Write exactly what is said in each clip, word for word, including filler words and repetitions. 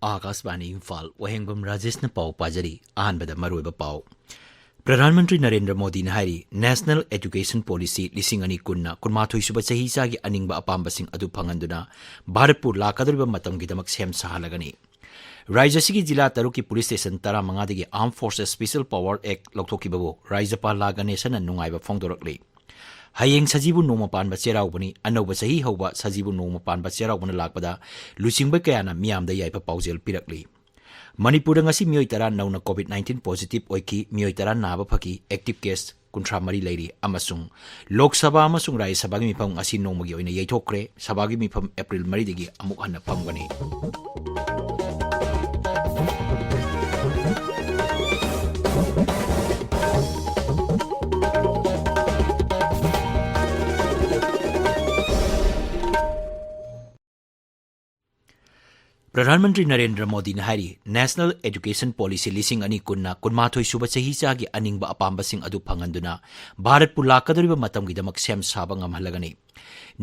ꯑꯥꯀꯥꯁꯕꯥꯅꯤ ꯏꯝꯐꯥꯜ, ꯋꯥꯍꯦꯡꯕꯝ ꯔꯥꯖꯦꯁꯅ ꯄꯥꯎ ꯄꯥꯖꯔꯤ꯫ ꯑꯍꯥꯟꯕꯗ ꯃꯔꯨꯑꯣꯏꯕ ꯄꯥꯎ꯫ ꯄ꯭ꯔꯙꯥꯟ ꯃꯟꯇ꯭ꯔꯤ ꯅꯔꯦꯟꯗ꯭ꯔ ꯃꯣꯗꯤꯅ ꯍꯥꯏꯔꯤ, National Education Policy ꯂꯤꯁꯤꯡ ꯑꯅꯤ ꯀꯨꯟꯅ ꯀꯨꯟꯃꯥꯊꯣꯏ ꯁꯨꯕ ꯆꯍꯤꯆꯥꯒꯤ ꯑꯅꯤꯡꯕ ꯑꯄꯥꯝꯕꯁꯤꯡ ꯑꯗꯨ ꯐꯪꯍꯟꯗꯨꯅ ꯚꯥꯔꯠꯄꯨ ꯂꯥꯛꯀꯗꯧꯔꯤꯕ ꯃꯇꯝꯒꯤꯗꯃꯛ ꯁꯦꯝ ꯁꯥꯍꯜꯂꯒꯅꯤ꯫ ꯔꯥꯖ꯭ꯌ ꯑꯁꯤꯒꯤ ꯖꯤꯂꯥ ꯇꯔꯨꯛꯀꯤ ꯄꯨꯂꯤꯁ ꯁ꯭ꯇꯦꯁꯟ ꯇꯔꯥꯃꯉꯥꯗꯒꯤ Armed Forces Special Power Act ꯂꯧꯊꯣꯛꯈꯤꯕꯕꯨ ꯔꯥꯖ꯭ꯌꯄꯥꯜ ꯂꯥ ꯒꯅꯦꯁꯟꯅ ꯅꯨꯡꯉꯥꯏꯕ ꯐꯣꯡꯗꯣꯔꯛꯂꯤ꯫ ꯍꯌꯦꯡ ꯁꯖꯤꯕꯨ ꯅꯣꯡꯃ ꯄꯥꯟꯕ ꯆꯩꯔꯥꯎꯕꯅꯤ꯫ ꯑꯅꯧꯕ ꯆꯍꯤ ꯍꯧꯕ ꯁꯖꯤꯕꯨ ꯅꯣꯡꯃ ꯄꯥꯟꯕ ꯆꯩꯔꯥꯎꯕꯅ ꯂꯥꯛꯄꯗ ꯂꯨꯆꯤꯡꯕ ꯀꯌꯥꯅ ꯃꯤꯌꯥꯝꯗ ꯌꯥꯏꯐ ꯄꯥꯎꯖꯦꯜ ꯄꯤꯔꯛꯂꯤ꯫ ꯃꯅꯤꯄꯨꯔꯗ ꯉꯁꯤ ꯃꯤꯑꯣꯏ ꯇꯔꯥ ꯅꯧꯅ COVID nineteen positive ꯑꯣꯏꯈꯤ꯫ ꯃꯤꯑꯣꯏ ꯇꯔꯥ ꯅꯥꯕ ꯐꯈꯤ꯫ Active case ꯀꯨꯟꯊ꯭ꯔꯥ ꯃꯔꯤ ꯂꯩꯔꯤ ꯑꯃꯁꯨꯡ ꯂꯣꯛ ꯁꯚꯥ ꯑꯃꯁꯨꯡ ꯔꯥꯖ꯭ꯌ ꯁꯚꯥꯒꯤ ꯃꯤꯐꯝ ꯉꯁꯤ ꯅꯣꯡꯃꯒꯤ ꯑꯣꯏꯅ ꯌꯩꯊꯣꯛꯈ꯭ꯔꯦ꯫ ꯁꯚꯥꯒꯤ ꯃꯤꯐꯝ ꯑꯦꯄ꯭ꯔꯤꯜ ꯃꯔꯤꯗꯒꯤ ꯑꯃꯨꯛ ꯍꯟꯅ ꯐꯝꯒꯅꯤ꯫ ꯄ꯭ꯔꯙꯥꯟ ꯃꯟꯇ꯭ꯔꯤ ꯅꯔꯦꯟꯗ꯭ꯔ ꯃꯣꯗꯤꯅ ꯍꯥꯏꯔꯤ, National Education Policy ꯂꯤꯁꯤꯡ ꯑꯅꯤ ꯀꯨꯟꯅ ꯀꯨꯟꯃꯥꯊꯣꯏ ꯁꯨꯕ ꯆꯍꯤꯆꯥꯒꯤ ꯑꯅꯤꯡꯕ ꯑꯄꯥꯝꯕꯁꯤꯡ ꯑꯗꯨ ꯐꯪꯍꯟꯗꯨꯅ ꯚꯥꯔꯠꯄꯨ ꯂꯥꯛꯀꯗꯧꯔꯤꯕ ꯃꯇꯝꯒꯤꯗꯃꯛ ꯁꯦꯝ ꯁꯥꯕ ꯉꯝꯍꯜꯂꯒꯅꯤ꯫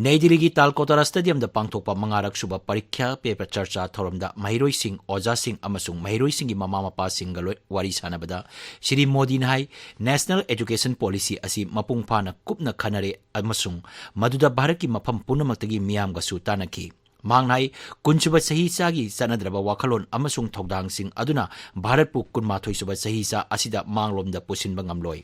ꯅꯩ ꯗꯤꯜꯂꯤꯒꯤ ꯇꯥꯜ ꯀꯣꯇꯥꯔꯥ ꯁ꯭ꯇꯦꯗꯤꯌꯝꯗ ꯄꯥꯡꯊꯣꯛꯄ ꯃꯉꯥꯔꯛ ꯁꯨꯕ ꯄꯔꯤꯈ꯭ꯌꯥ ꯄꯦ ꯆꯔꯆꯥ ꯊꯧꯔꯝꯗ ꯃꯍꯩꯔꯣꯏꯁꯤꯡ, ꯑꯣꯖꯥꯁꯤꯡ ꯑꯃꯁꯨꯡ ꯃꯍꯩꯔꯣꯏꯁꯤꯡꯒꯤ ꯃꯃꯥ ꯃꯄꯥꯁꯤꯡꯒ ꯂꯣꯏ-, ꯋꯥꯔꯤ ꯁꯥꯟꯅꯕꯗ ꯁ꯭ꯔꯤ ꯃꯣꯗꯤꯅ ꯍꯥꯏ, National Education Policy ꯑꯁꯤ ꯃꯄꯨꯡ ꯐꯥꯅ ꯀꯨꯞꯅ ꯈꯟꯅꯔꯦ ꯑꯃꯁꯨꯡ ꯃꯗꯨꯗ ꯚꯥꯔꯠꯀꯤ ꯃꯐꯝ ꯄꯨꯝꯅꯃꯛꯇꯒꯤ ꯃꯤꯌꯥꯝꯒꯁꯨ ꯇꯥꯟꯅꯈꯤ꯫ ꯃꯍꯥꯛꯅ ꯍꯥꯏ, ꯀꯨꯟꯁꯨꯕ ꯆꯍꯤꯆꯥꯒꯤ ꯆꯠꯅꯗ꯭ꯔꯕ ꯋꯥꯈꯜꯂꯣꯟ ꯑꯃꯁꯨꯡ ꯊꯧꯗꯥꯡꯁꯤꯡ ꯑꯗꯨꯅ ꯚꯥꯔꯠꯄꯨ ꯀꯨꯟꯃꯥꯊꯣꯏꯁꯨꯕ ꯆꯍꯤꯆꯥ ꯑꯁꯤꯗ ꯃꯥꯡꯂꯣꯝꯗ ꯄꯨꯁꯤꯟꯕ ꯉꯝꯂꯣꯏ꯫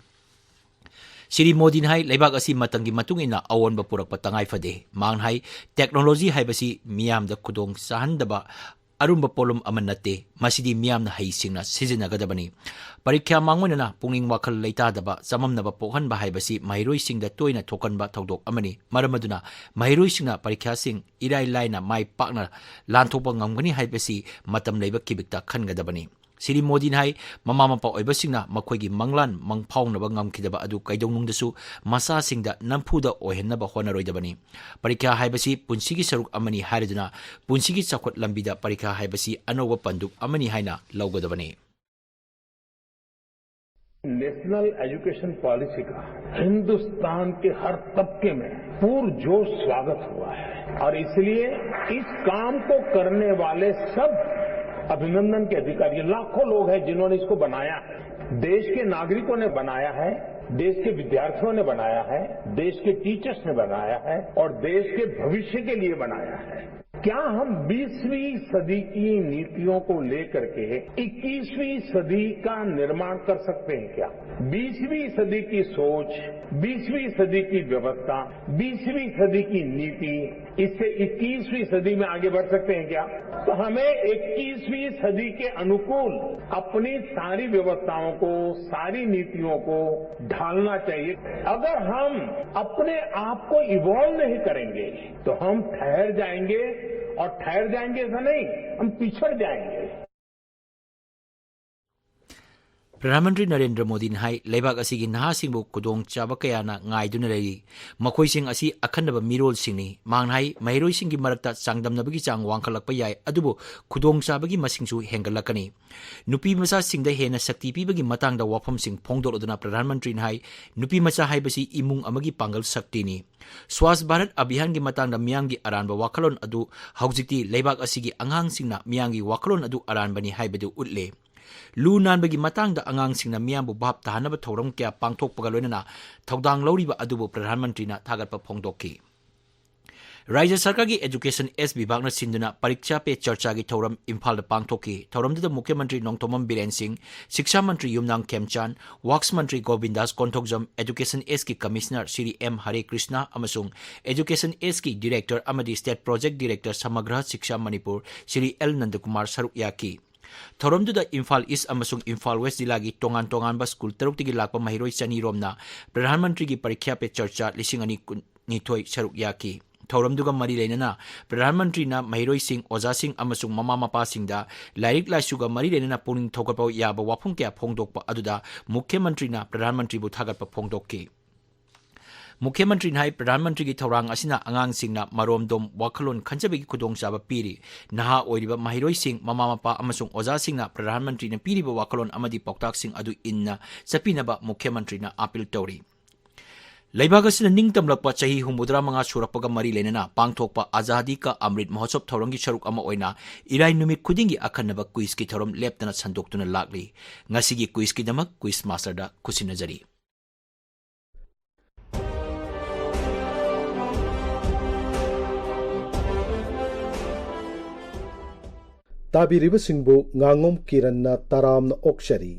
ꯁ꯭ꯔꯤ ꯃꯣꯗꯤꯅ ꯍꯥꯏ, ꯂꯩꯕꯥꯛ ꯑꯁꯤ ꯃꯇꯝꯒꯤ ꯃꯇꯨꯡ ꯏꯟꯅ ꯑꯑꯣꯟꯕ ꯄꯨꯔꯛꯄ ꯇꯉꯥꯏ ꯐꯗꯦ꯫ ꯃꯍꯥꯛꯅ ꯍꯥꯏ, ꯇꯦꯛꯅꯣꯂꯣꯖꯤ ꯍꯥꯏꯕꯁꯤ ꯃꯤꯌꯥꯝꯗ ꯈꯨꯗꯣꯡ ꯆꯥꯍꯟꯗꯕ ꯑꯔꯨꯝꯕ ꯄꯣꯠꯂꯨꯝ ꯑꯃ ꯅꯠꯇꯦ, ꯃꯁꯤꯗꯤ ꯃꯤꯌꯥꯝꯅ ꯍꯩꯁꯤꯡꯅ ꯁꯤꯖꯤꯟꯅꯒꯗꯕꯅꯤ꯫ ꯄꯔꯤꯈ꯭ꯌꯥ ꯃꯥꯡꯑꯣꯏꯅꯅ ꯄꯨꯛꯅꯤꯡ ꯋꯥꯈꯜ ꯂꯩꯇꯥꯗꯕ, ꯆꯃꯝꯅꯕ ꯄꯣꯛꯍꯟꯕ ꯍꯥꯏꯕꯁꯤ ꯃꯍꯩꯔꯣꯏꯁꯤꯡꯗ ꯇꯣꯏꯅ ꯊꯣꯛꯍꯟꯕ ꯊꯧꯗꯣꯛ ꯑꯃꯅꯤ꯫ ꯃꯔꯝ ꯑꯗꯨꯅ ꯃꯍꯩꯔꯣꯏꯁꯤꯡꯅ ꯄꯔꯤꯈ꯭ꯌꯥꯁꯤꯡ ꯏꯔꯥꯏ ꯂꯥꯏꯅ ꯃꯥꯏ ꯄꯥꯛꯅ ꯂꯥꯟꯊꯣꯛꯄ ꯉꯝꯒꯅꯤ ꯍꯥꯏꯕꯁꯤ ꯃꯇꯝ ꯂꯩꯕ ꯀꯤꯕꯤꯛꯇ ꯈꯟꯒꯗꯕꯅꯤ꯫ ꯁ꯭ꯔꯤ ꯃꯣꯗꯤꯅ ꯍꯥꯏ, ꯃꯃꯥ ꯃꯄꯥ ꯑꯣꯏꯕꯁꯤꯡꯅ ꯃꯈꯣꯏꯒꯤ ꯃꯪꯂꯥꯟ ꯃꯪꯐꯥꯎꯅꯕ ꯉꯝꯈꯤꯗꯕ ꯑꯗꯨ ꯀꯩꯗꯧꯅꯨꯡꯗꯁꯨ ꯃꯆꯥꯁꯤꯡꯗ ꯅꯝꯐꯨꯗ ꯑꯣꯏꯍꯟꯅꯕ ꯍꯣꯠꯅꯔꯣꯏꯗꯕꯅꯤ꯫ ꯄꯔꯤꯈ꯭ꯌꯥ ꯍꯥꯏꯕꯁꯤ ꯄꯨꯟꯁꯤꯒꯤ ꯁꯔꯨꯛ ꯑꯃꯅꯤ ꯍꯥꯏꯔꯗꯨꯅ ꯄꯨꯟꯁꯤꯒꯤ ꯆꯥꯎꯈꯠ ꯂꯝꯕꯤꯗ ꯄꯔꯤꯈ꯭ꯌꯥ ꯍꯥꯏꯕꯁꯤ ꯑꯅꯧꯕ ꯄꯟꯗꯨꯞ ꯑꯃꯅꯤ ꯍꯥꯏꯅ ꯂꯧꯒꯗꯕꯅꯤ꯫ नेशनल एजुकेशन पॉलिसी का हिंदुस्तान के हर तबके में पुरजोश स्वागत हुआ है और इसलिए इस काम को करने वाले सब अभिनंदन के अधिकारी, लाखों लोग हैं जिन्होंने इसको बनाया है। देश के नागरिकों ने बनाया है, देश के विद्यार्थियों ने बनाया है, देश के टीचर्स ने बनाया है और देश के भविष्य के लिए बनाया है। क्या हम बीसवीं सदी की नीतियों को लेकर के इक्कीसवीं सदी का निर्माण कर सकते हैं क्या? बीसवीं सदी की सोच, बीसवीं सदी की व्यवस्था, बीसवीं सदी की नीति, इससे इक्कीसवीं सदी में आगे बढ़ सकते हैं क्या? तो हमें इक्कीसवीं सदी के अनुकूल अपनी सारी व्यवस्थाओं को, सारी नीतियों को ढालना चाहिए। अगर हम अपने आप को इवॉल्व नहीं करेंगे तो हम ठहर जाएंगे, और ठहर जाएंगे ऐसा नहीं, हम पिछड़ जाएंगे। ꯄ꯭ꯔꯙꯥꯟ ꯃꯟꯇ꯭ꯔꯤ ꯅꯔꯦꯟꯗ꯭ꯔ ꯃꯣꯗꯤꯅ ꯍꯥꯏ, ꯂꯩꯕꯥꯛ ꯑꯁꯤꯒꯤ ꯅꯍꯥꯁꯤꯡꯕꯨ ꯈꯨꯗꯣꯡꯆꯥꯕ ꯀꯌꯥꯅ ꯉꯥꯏꯗꯨꯅ ꯂꯩꯔꯤ꯫ ꯃꯈꯣꯏꯁꯤꯡ ꯑꯁꯤ ꯑꯈꯟꯅꯕ ꯃꯤꯔꯣꯜꯁꯤꯡꯅꯤ꯫ ꯃꯍꯥꯛꯅ ꯍꯥꯏ, ꯃꯍꯩꯔꯣꯏꯁꯤꯡꯒꯤ ꯃꯔꯛꯇ ꯆꯥꯡꯗꯝꯅꯕꯒꯤ ꯆꯥꯡ ꯋꯥꯡꯈꯠꯂꯛꯄ ꯌꯥꯏ, ꯑꯗꯨꯕꯨ ꯈꯨꯗꯣꯡꯆꯥꯕꯒꯤ ꯃꯁꯤꯡꯁꯨ ꯍꯦꯟꯒꯠꯂꯛꯀꯅꯤ꯫ ꯅꯨꯄꯤ ꯃꯆꯥꯁꯤꯡꯗ ꯍꯦꯟꯅ ꯁꯛꯇꯤ ꯄꯤꯕꯒꯤ ꯃꯇꯥꯡꯗ ꯋꯥꯐꯝꯁꯤꯡ ꯐꯣꯡꯗꯣꯛꯂꯗꯨꯅ ꯄ꯭ꯔꯙꯥꯟ ꯃꯟꯇ꯭ꯔꯤꯅ ꯍꯥꯏ, ꯅꯨꯄꯤ ꯃꯆꯥ ꯍꯥꯏꯕꯁꯤ ꯏꯃꯨꯡ ꯑꯃꯒꯤ ꯄꯥꯡꯒꯜ ꯁꯛꯇꯤꯅꯤ꯫ ꯁ꯭ꯋꯥꯁ ꯚꯥꯔꯠ ꯑꯚꯤꯌꯥꯟꯒꯤ ꯃꯇꯥꯡꯗ ꯃꯤꯌꯥꯝꯒꯤ ꯑꯔꯥꯟꯕ ꯋꯥꯈꯜꯂꯣꯟ ꯑꯗꯨ ꯍꯧꯖꯤꯛꯇꯤ ꯂꯩꯕꯥꯛ ꯑꯁꯤꯒꯤ ꯑꯉꯥꯡꯁꯤꯡꯅ ꯃꯤꯌꯥꯝꯒꯤ ꯋꯥꯈꯜꯂꯣꯟ ꯑꯗꯨ ꯑꯔꯥꯟꯕꯅꯤ ꯍꯥꯏꯕꯗꯨ ꯎꯠꯂꯦ꯫ ꯂꯨ ꯅꯥꯟꯕꯒꯤ ꯃꯇꯥꯡꯗ ꯑꯉꯥꯡꯁꯤꯡꯅ ꯃꯤꯌꯥꯝꯕꯨ ꯚꯥꯞ ꯇꯥꯍꯟꯅꯕ ꯊꯧꯔꯝ ꯀꯌꯥ ꯄꯥꯡꯊꯣꯛꯄꯒ ꯂꯣꯏꯅꯅ ꯊꯧꯗꯥꯡ ꯂꯧꯔꯤꯕ ꯑꯗꯨꯕꯨ ꯄ꯭ꯔꯙꯥꯟ ꯃꯟꯇ꯭ꯔꯤꯅ ꯊꯥꯒꯠꯄ ꯐꯣꯡꯗꯣꯛꯈꯤ꯫ ꯔꯥꯖ꯭ꯌ ꯁꯔꯀꯥꯔꯒꯤ ꯑꯦꯖꯨꯀꯦꯁꯟ ꯑꯦꯁ ꯕꯤꯚꯥꯒꯅ ꯁꯤꯟꯗꯨꯅ ꯄꯔꯤꯛꯁꯥ ꯄꯦ ꯆꯔꯆꯥꯒꯤ ꯊꯧꯔꯝ ꯏꯝꯐꯥꯜꯗ ꯄꯥꯡꯊꯣꯛꯈꯤ꯫ ꯊꯧꯔꯝꯗꯨꯗ ꯃꯨꯈ꯭ꯌ ꯃꯟꯇ꯭ꯔꯤ ꯅꯣꯡꯊꯣꯝꯕꯝ ꯕꯤꯔꯦꯟ ꯁꯤꯡ, ꯁꯤꯛꯁꯥ ꯃꯟꯇ꯭ꯔꯤ ꯌꯨꯝꯅꯥꯝ ꯈꯦꯝꯆꯥꯟ, ꯋꯥꯛꯁ ꯃꯟꯇ꯭ꯔꯤ ꯒꯣꯕꯤꯟꯗꯥꯁ Konthoujam, education ꯑꯦꯁꯀꯤ commissioner Shri M ꯍꯔꯦ ꯀ꯭ꯔꯤꯁꯅ ꯑꯃꯁꯨꯡ ꯑꯦꯖꯨꯀꯦꯁꯟ ꯑꯦꯁꯀꯤ ꯗꯤꯔꯦꯛꯇꯔ ꯑꯃꯗꯤ ꯁ꯭ꯇꯦꯠ ꯄ꯭ꯔꯣꯖꯦꯛ ꯗꯤꯔꯦꯛꯇꯔ ꯁꯃꯒ꯭ꯔꯥ ꯁꯤꯛꯁꯥ ꯃꯅꯤꯄꯨꯔ ꯁ꯭ꯔꯤ ꯑꯦꯜ ꯅꯟꯗꯀꯨꯃꯥꯔ ꯁꯔꯨꯛ ꯌꯥꯈꯤ꯫ ꯊꯧꯔꯝꯗꯨꯗ ꯏꯝꯐꯥꯜ ꯏꯁ꯭ꯠ ꯑꯃꯁꯨꯡ ꯏꯝꯐꯥꯜ ꯋꯦꯁ꯭ꯠ ꯖꯤꯂꯥꯒꯤ ꯇꯣꯉꯥꯟ ꯇꯣꯉꯥꯟꯕ ꯁ꯭ꯀꯨꯜ ꯇꯔꯨꯛꯇꯒꯤ ꯂꯥꯛꯄ ꯃꯍꯩꯔꯣꯏ ꯆꯅꯤ ꯔꯣꯝꯅ ꯄ꯭ꯔꯙꯥꯟ ꯃꯟꯇ꯭ꯔꯤꯒꯤ ꯄꯔꯤꯈ꯭ꯌꯥ ꯄꯦ ꯆꯔꯆꯥ ꯂꯤꯁꯤꯡ ꯑꯅꯤ ꯀꯨꯟꯅꯤꯊꯣꯏ ꯁꯔꯨꯛ ꯌꯥꯈꯤ꯫ ꯊꯧꯔꯝꯗꯨꯒ ꯃꯔꯤ ꯂꯩꯅꯅ ꯄ꯭ꯔꯙꯥꯟ ꯃꯟꯇ꯭ꯔꯤꯅ ꯃꯍꯩꯔꯣꯏꯁꯤꯡ, ꯑꯣꯖꯥꯁꯤꯡ ꯑꯃꯁꯨꯡ ꯃꯃꯥ ꯃꯄꯥꯁꯤꯡꯗ ꯂꯥꯏꯔꯤꯛ ꯂꯥꯏꯁꯨꯒ ꯃꯔꯤ ꯂꯩꯅꯅ ꯄꯨꯛꯅꯤꯡ ꯊꯧꯒꯠꯄ ꯌꯥꯕ ꯋꯥꯐꯝ ꯀꯌꯥ ꯐꯣꯡꯗꯣꯛꯄ ꯑꯗꯨꯗ ꯃꯨꯈ꯭ꯌ ꯃꯟꯇ꯭ꯔꯤꯅ ꯄ꯭ꯔꯙꯥꯟ ꯃꯟꯇ꯭ꯔꯤꯕꯨ ꯊꯥꯒꯠꯄ ꯐꯣꯡꯗꯣꯛꯈꯤ꯫ ꯃꯨꯈ꯭ꯌ ꯃꯟꯇ꯭ꯔꯤꯅ ꯍꯥꯏ, ꯄ꯭ꯔꯙꯥꯟ ꯃꯟꯇ꯭ꯔꯤꯒꯤ ꯊꯧꯔꯥꯡ ꯑꯁꯤꯅ ꯑꯉꯥꯡꯁꯤꯡꯅ ꯃꯔꯣꯝꯗꯣꯝ ꯋꯥꯈꯜꯂꯣꯟ ꯈꯟꯖꯕꯒꯤ ꯈꯨꯗꯣꯡꯆꯥꯕ ꯄꯤꯔꯤ꯫ ꯅꯍꯥ ꯑꯣꯏꯔꯤꯕ ꯃꯍꯩꯔꯣꯏꯁꯤꯡ, ꯃꯃꯥ ꯃꯄꯥ ꯑꯃꯁꯨꯡ ꯑꯣꯖꯥꯁꯤꯡꯅ ꯄ꯭ꯔꯙꯥꯟ ꯃꯟꯇ꯭ꯔꯤꯅ ꯄꯤꯔꯤꯕ ꯋꯥꯈꯜꯂꯣꯟ ꯑꯃꯗꯤ ꯄꯥꯎꯇꯥꯛꯁꯤꯡ ꯑꯗꯨ ꯏꯟꯅ ꯆꯠꯄꯤꯅꯕ ꯃꯨꯈ꯭ꯌ ꯃꯟꯇ꯭ꯔꯤꯅ ꯑꯥꯄꯤꯜ ꯇꯧꯔꯤ꯫ ꯂꯩꯕꯥꯛ ꯑꯁꯤꯅ ꯅꯤꯡꯇꯝꯂꯛꯄ ꯆꯍꯤ ꯍꯨꯝꯐꯨꯇꯔꯥ ꯃꯉꯥ ꯁꯨꯔꯛꯄꯒ ꯃꯔꯤ ꯂꯩꯅꯅ ꯄꯥꯡꯊꯣꯛꯄ ꯑꯖꯥꯗꯤ ꯀꯥ ꯑꯃ꯭ꯔꯤꯠ ꯃꯍꯣꯠꯁꯕ ꯊꯧꯔꯝꯒꯤ ꯁꯔꯨꯛ ꯑꯃ ꯑꯣꯏꯅ ꯏꯔꯥꯏ ꯅꯨꯃꯤꯠ ꯈꯨꯗꯤꯡꯒꯤ ꯑꯈꯟꯅꯕ ꯀ꯭ꯋꯤꯖꯀꯤ ꯊꯧꯔꯝ ꯂꯦꯞꯇꯅ ꯁꯟꯗꯣꯛꯇꯨꯅ ꯂꯥꯛꯂꯤ꯫ ꯉꯁꯤꯒꯤ ꯀ꯭ꯋꯤꯖꯀꯤꯗꯃꯛ ꯀ꯭ꯋꯤꯖ ꯃꯥꯁꯇꯔꯗ ꯈꯨꯠꯁꯤꯟꯅꯖꯔꯤ꯫ ꯇꯥꯕꯤꯔꯤꯕꯁꯤꯡꯕꯨ ꯉꯥꯉꯣꯝ ꯀꯤꯔꯟꯅ ꯇꯔꯥꯝꯅ ꯑꯣꯛꯆꯔꯤ꯫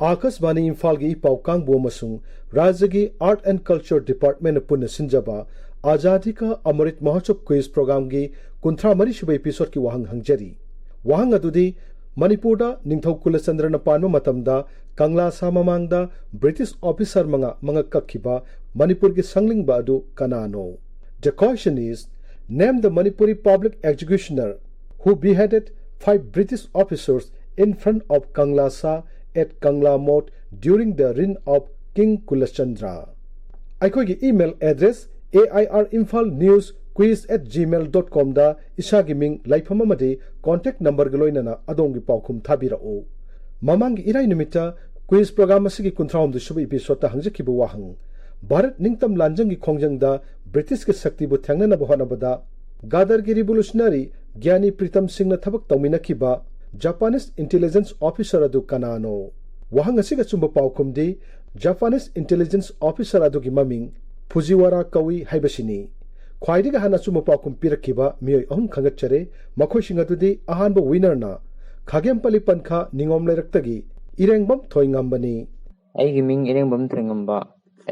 ꯑꯥꯀꯥꯁꯕꯥꯅꯤ ꯏꯝꯐꯥꯜꯒꯤ ꯏ ꯄꯥꯎ ꯀꯥꯡꯕꯨ ꯑꯃꯁꯨꯡ ꯔꯥꯖ꯭ꯌꯒꯤ Art and Culture Department ꯅ ꯄꯨꯟꯅ ꯁꯤꯟꯖꯕ ꯑꯖꯥꯗꯤ ꯀꯥ ꯑꯃ꯭ꯔꯤꯠ ꯃꯍꯣꯠꯁꯕ ꯀ꯭ꯋꯤꯖ ꯄ꯭ꯔꯣꯒ꯭ꯔꯥꯝꯒꯤ ꯀꯨꯟꯊ꯭ꯔꯥ ꯃꯔꯤ ꯁꯨꯕ ꯏꯄꯤꯁꯣꯗꯀꯤ ꯋꯥꯍꯪ ꯍꯪꯖꯔꯤ꯫ ꯋꯥꯍꯪ ꯑꯗꯨꯗꯤ, ꯃꯅꯤꯄꯨꯔꯗ ꯅꯤꯡꯊꯧ ꯀꯨꯂꯆꯟꯗ꯭ꯔꯅ ꯄꯥꯟꯕ ꯃꯇꯝꯗ ꯀꯪꯂꯥ ꯁꯥ ꯃꯃꯥꯡꯗ ꯕ꯭ꯔꯤꯇꯤꯁ ꯑꯣꯐꯤꯁꯥꯔ ꯃꯉꯥ ꯃꯉꯛ ꯀꯛꯈꯤꯕ ꯃꯅꯤꯄꯨꯔꯒꯤ ꯁꯪꯂꯤꯡꯕ ꯑꯗꯨ ꯀꯅꯥꯅꯣ? The question is, name the Manipuri public executioner who beheaded five British officers in front of Kangla Sa at Kangla Mot during the reign of King Kulachandra. ꯑꯩꯈꯣꯏꯒꯤ email address A I R Imphal news quiz at gmail dot com ꯗ ꯏꯁꯥꯒꯤ ꯃꯤꯡ, ꯂꯩꯐꯝ ꯑꯃꯗꯤ contact number ꯒ ꯂꯣꯏꯅꯅ ꯑꯗꯣꯝꯒꯤ ꯄꯥꯎꯈꯨꯝ ꯊꯥꯕꯤꯔꯛꯎ꯫ ꯃꯃꯥꯡꯒꯤ ꯏꯔꯥꯏ ꯅꯨꯃꯤꯠꯇ ꯀ꯭ꯋꯤꯖ ꯄ꯭ꯔꯣꯒ꯭ꯔꯥꯝ ꯑꯁꯤꯒꯤ ꯀꯨꯟꯊ꯭ꯔꯥ ꯍꯨꯝꯗꯣꯏ ꯁꯨꯕ ꯏꯄꯤꯁꯣꯗꯇ ꯍꯪꯖꯈꯤꯕ ꯋꯥꯍꯪ, ꯚꯥꯔꯠ ꯅꯤꯡꯇꯝ ꯂꯥꯟꯖꯪꯒꯤ ꯈꯣꯡꯖꯪꯗ ꯕ꯭ꯔꯤꯇꯤꯁꯀꯤ ꯁꯛꯇꯤꯕꯨ ꯊꯦꯡꯅꯅꯕ ꯍꯣꯠꯅꯕꯗ ꯒꯗꯔꯒꯤ revolutionary ꯒ꯭ꯌꯥꯅꯤ ꯄ꯭ꯔꯤꯇꯝ ꯁꯤꯡꯅ ꯊꯕꯛ ꯇꯧꯃꯤꯟꯅꯈꯤꯕ Japanese intelligence officer ꯑꯗꯨ ꯀꯅꯥꯅꯣ? ꯋꯥꯍꯪ ꯑꯁꯤꯒꯤ ꯑꯆꯨꯝꯕ ꯄꯥꯎꯈꯨꯝꯗꯤ Japanese intelligence officer ꯑꯗꯨꯒꯤ ꯃꯃꯤꯡ ꯐꯨꯖꯤꯋꯥꯔꯥ ꯀꯧꯏ ꯍꯥꯏꯕꯁꯤꯅꯤ꯫ ꯈ꯭ꯋꯥꯏꯗꯒꯤ ꯍꯥꯟꯅ ꯑꯆꯨꯝꯕ ꯄꯥꯎꯈꯨꯝ ꯄꯤꯔꯛꯈꯤꯕ ꯃꯤꯑꯣꯏ ꯑꯍꯨꯝ ꯈꯪꯒꯠꯆꯔꯦ꯫ ꯃꯈꯣꯏꯁꯤꯡ ꯑꯗꯨꯗꯤ, ꯑꯍꯥꯟꯕ winner ꯅ ꯈꯥꯒꯦꯝꯄꯜꯂꯤ ꯄꯟꯈꯥ ꯅꯤꯉꯣꯝ ꯂꯩꯔꯛꯇꯒꯤ ꯏꯔꯦꯡꯕꯝ ꯊꯣꯏꯉꯝꯕꯅꯤ꯫ ꯑꯩꯒꯤ ꯃꯤꯡ ꯏꯔꯦꯡꯕꯝ ꯊꯣꯏꯉꯝꯕ꯫